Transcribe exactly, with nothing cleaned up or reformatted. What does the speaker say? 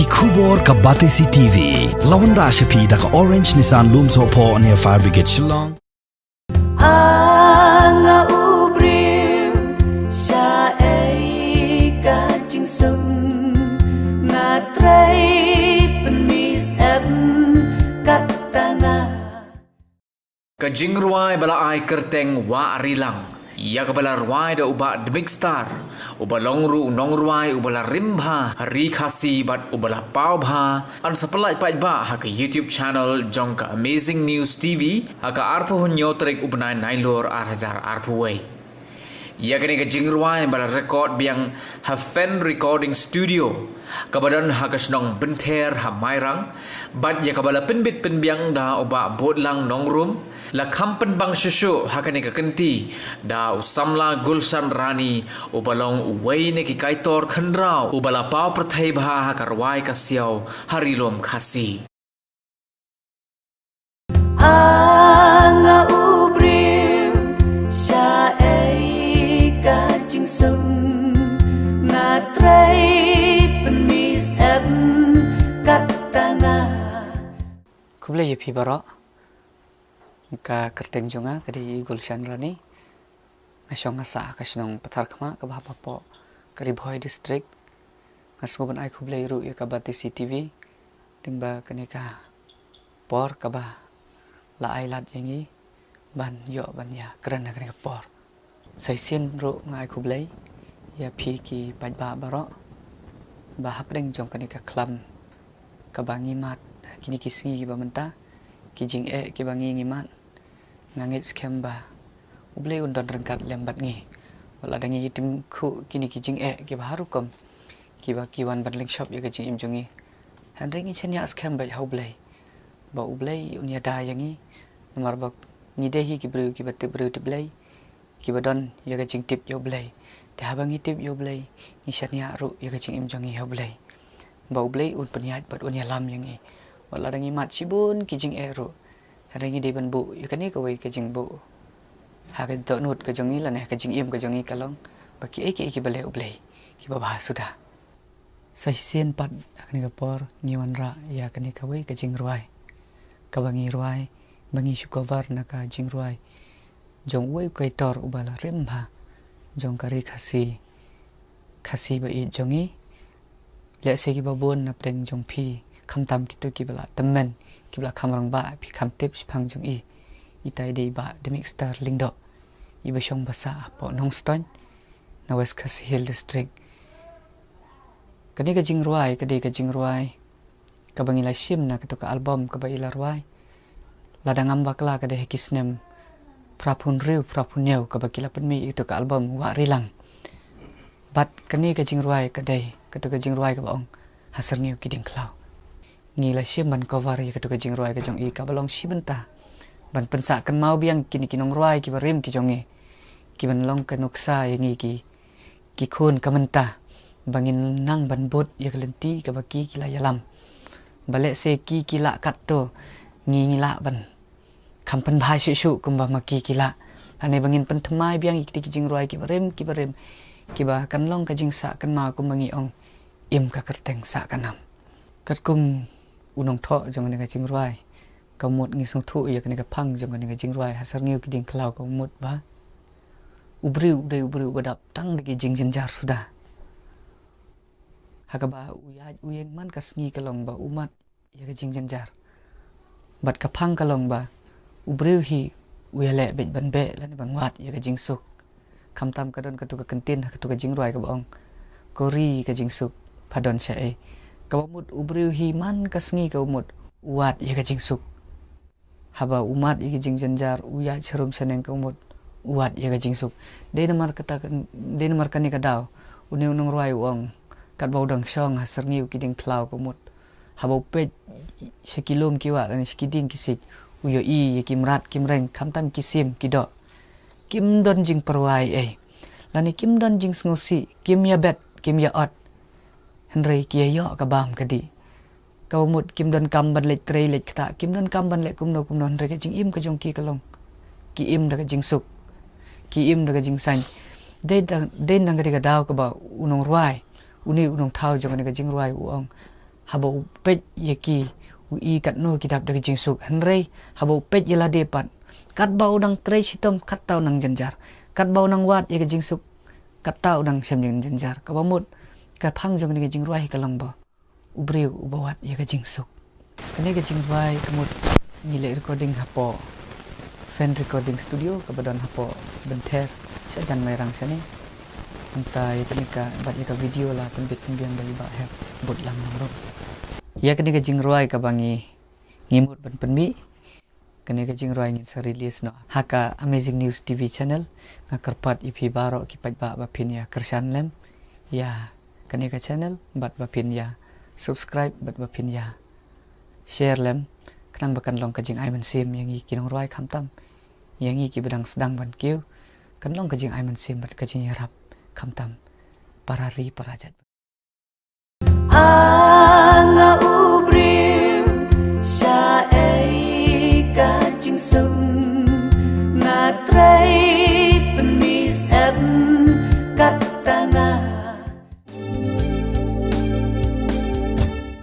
Khubor ka Batesi T V. Lawan da sha phi da ka Orange Nissan Lumsohphoh near Fire Brigade Shillong. Nga u briew sha ei ka jingsum, nga trei pynmis em kat tana. Ka jingrwai ba la ai kyrteng Wah Rilang, ïa kaba la rwai da u Bah Dmik Star, uba long ruh u nongrwai uba la rim bha ha Ri Khasi bad uba la paw bha, yn sa pyllait paidbah ha ka YouTube channel jong ka Amazing News T V ha ka arphew hynñiew tarik u bnai Nailur ar hajar arphew wei. Ïa kane ka jingrwai ba la record biang ha Fen Recording Studio, kaba don ha ka shnong Bynther ha Mairang, bad ïa kaba la pynbit pynbiang da u Bah Botlang Nongrum, la kham pynbang shuh shuh ha kane ka kynti da u samla Gulshan Rani, uba long uwei na ki kaitor khynraw uba la paw pyrthei bha ha ka rwai ka siaw ha Ri Lum Khasi. Nga u briew sha ei ka jingsum, nga trei pynmis em kat tana. Khublei ïa phi baroh. Ka kyrteng jong nga ka dei Gulshan Rani. Nga shong nga sah ha ka shnong Patharkhmah kaba hap hapoh ka Ri Bhoi District. Nga sngew ban ai khublei ruh ïa ka Batesi T V lyngba kane ka por kaba la ai lad ïa ngi ban ïoh ban ïakren ha kane ka por. Sa shisien ruh nga ai khublei ïa phi ki paidbah baroh ba hapdeng jong kane ka khlam kaba ngi mad kine ki sngi kiba mynta, ki jingeh kiba ngi ngi mad, nga ngeit skhem ba U Blei un don ryngkat lem bad ngi. Wat lada ngi tyngkhuh kine ki jingeh kiba har rukom kiba ki wan ban lyngshop ïa ka jingim jong ngi, hynrei ngi shaniah skhem beit ha U Blei ba U Blei un ïada ïa ngi. Namar ba ngi dei hi ki briew kiba tip briew tip Blei, kiba don ïa ka jingtip ïa U Blei. Te haba ngi tip ïa U Blei, ngi shaniah ruh ïa ka jingim jong ngi ha U Blei, ba U Blei un pynïaid bad un ïalam ïa ngi. Wat lada ngi mad shibun ki jingeh ruh, hynrei ngi dei ban buh ïa kane kawei ka jingbuh ha ka dohnud ka jong ngi lane ha ka jingim ka jong ngi, ka long ba kiei kiei kiba leh U Blei kiba bha suda. Sa shisien pat ha kane ka por ngi wanrah ïa kane kawei ka jingrwai kaba ngi rwai, ba ngi shu cover na ka jingrwai jong uwei u kaitor uba la rim bha jong ka Ri Khasi, Khasi ba ïeit jong ngi. Lehse kiba bun napdeng jong phi, khamtam kito kiba la tymmen, kiba la kham rangbah, phi kham tip shaphang jong i. Itai dei Bah Dmik Star Lyngdoh, iba shong ba sah hapoh Nongstoiñ na West Khasi Hills District. Kane ka jingrwai ka dei ka jingrwai kaba ngi la shim na kato ka album kaba i la rwai lada ngam bakla ka dei ha ki snem phra phew hynriew phra phew hynñiew, kaba ki la pynmih ïa kato ka album Wah Rilang. Bad kane ka jingrwai ka dei kato ka jingrwai kaba ong Ha Syrngiew Ki Dieng Khlaw. Ngi la shim ban cover ïa kato ka jingrwai ka jong i kaba long shi bynta, ban pynsah kynmaw biang kine ki nongrwai kiba rim ki jong ngi, kiban long ka nuksa ïa ngi ki ki khun ka mynta, ba ngin nang ban bud ïa ka lynti kaba ki ki la ïalam. Ba lehse ki ki lah katto, ngi ngi lah ban kham pynbha shuh shuh kumba ma ki ki lah. Lane ba ngin pynthymmai biang ïa kito ki jingrwai kiba rim kiba rim, kiba kan long ka jingsah kynmaw kumba ngi ong, im ka kyrteng sah ka nam. Katkum u nongthoh jong kane ka jingrwai, ka mut ngi sngewthuh ïa kane ka phang jong kane ka jingrwai Ha Syrngiew Ki Dieng Khlaw, ka mut ba u briew u dei u briew uba dap tang da ki jingjynjar suda. Ha kaba u ïaid u ïeng man ka sngi ka long ba u mad ïa ka jingjynjar. Bad ka phang ka long ba u briew hi u ïaleh beit ban beh lane ban wad ïa ka jingsuk. Khamtam ka don kato ka kyntien ha kato ka jingrwai kaba ong, ko ri ka jingsuk, pha don shaei. Kaba mut u briew hi man ka sngi kaba mut u wad ïa ka jingsuk. Haba u mad ïa ka jingjynjar, u ïaid sharum shaneng kaba mut u wad ïa ka jingsuk. Dei namar kata ka, dei namar kane ka daw une u nongrwai u ong, katba u dang shong ha Syrngiew Ki Dieng Khlaw kaba mut, haba u peit sha ki lum ki wah lane sha ki dieng ki siej, u ïohi ïa ki mrad ki mreng, khamtam ki sim ki doh. Kim don jingpyrwa ei ei, lane kim don jingsngewsih, kim ïabet, kim ïa-ot. Hynrei ki ïa ïoh ka bam ka dih. Kaba mut kim don kam ban leit trei leit ktah, kim don kam ban leh kumno kumno, hynrei ka jingim ka jong ki ka long, ki im da ka jingsuk, ki im da ka jingsaiñ. Dei da, dei nang ka dei ka daw kaba u nongrwai, une u nongthaw jong kane ka jingrwai u ong, Haba u peit ïa ki, u i katno ki dap da ka jingsuk. Hynrei haba u peit ïa lade pat, katba u dang trei shitom, katta u nang jynjar. Katba u nang wad ïa ka jingsuk, katta u dang shem jynjar. Kaba mut, ka phang jong kane ka jingrwai ka long ba u briew uba wad ïa ka jingsuk. Kane ka jingrwai ka mut ngi leh recording hapoh Fan Recording Studio kaba don hapoh Benther, sha jan Mairang shane. Hangta ïa kane ka, bad ïa ka video la pynbit pynbiang da i Bah Hep Butlam Nongrum. Ïa kane ka jingrwai kaba ngi, ngi mut ban pynmih, kane ka jingrwai ngin sa release noh ha ka Amazing News T V channel. Nga kyrpad ïa phi baroh ki paidbah ba phin ïa kyrshan lem ïa kane ka channel, bad ba phin ïa subscribe, bad ba phin ïa share lem, khnang ba kan long ka jingai mynsiem ïa ngi ki nongrwai khamtam ïa ngi kiba dang sdang ban kiew, kan long ka jingai mynsiem bad ka jingïarap khamtam para ri para jait. Nga u briew sha ei ka jingsuk, nga trei pynmis em katta nga